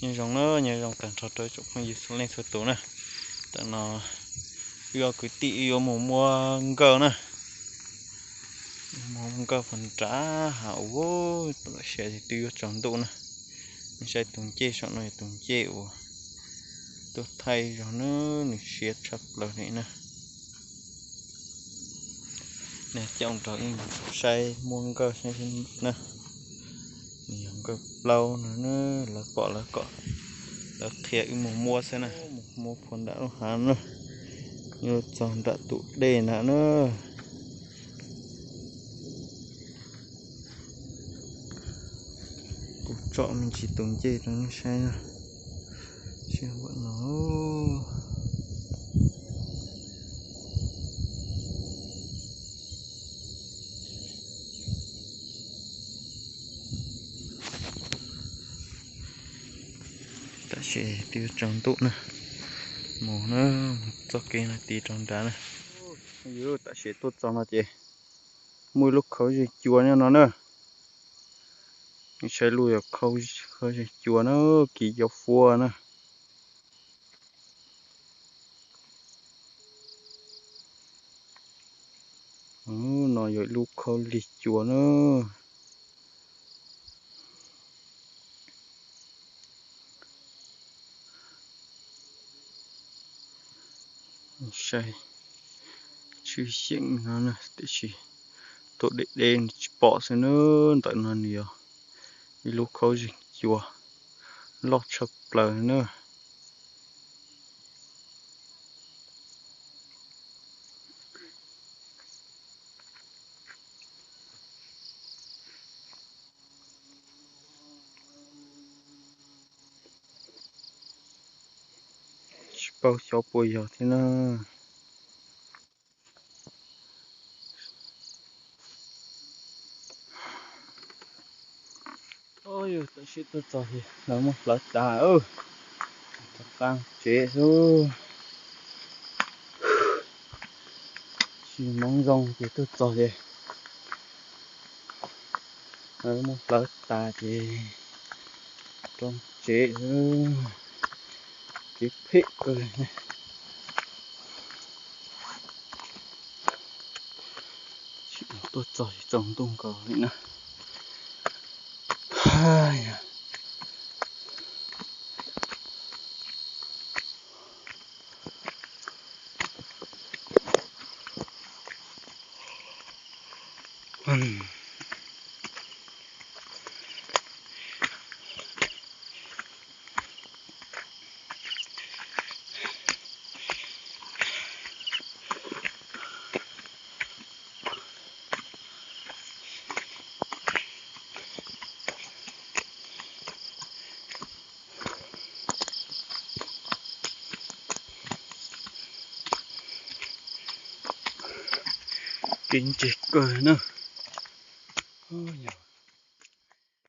Nyob zoo na, nyob zoo tag nrho rau tsoom phooj ywg txhua leej txhua tus na. Tam no wb ob kwv tij wb yuav mus muab nkawj na. Muab nkawj puag nrad hav ub, tam siav twb yuav tsaus ntuj na. Nej saib tus ncej saum no yog tus ncej uas tuaj thaij zog na, nws siab tshaj plaws li na. Nej coj nrog wb saib muab nkawj saib na. Nws yog nkawj plaub no na, lawv pom lawv kom lawv qhia wb mus muab xwb na. Mus muab puag nram lub hav na, yuav txog nram tus dej nrad na. Kuv tsom me ntsis tus ncej rau nej saib na. Siab npaum no. Tam sim twb yuav tsaus ntuj na, mus na, mus txoj kev no tiv rau nrad na. Yus tam sim tuaj txog no ces muaj ib lub khau zig cua nyob no na. Saib lub yog khau zig cua na, kiv cov fuab na. No yog ib lub khau lig cua na. Saib tshwj xeeb no na, tiam sis tuaj deb deb tsis pom xwb na. Ntawm no nws yog ib lub khau zig cua loj tshaj plaws na. Tsis paub xyov puas yog thiab na. Yus tam sim tuaj txog ces lawv muab hlawv tas, rov qab tsev xwb. Tsis hmoov zoo ces tuaj txog ces lawv muab hlawv tas ces rov tsev xwb. Kev phem kawg li. Tsis tuaj txog ces tsaus ntuj nkaus li na. Kev ntse kawg na.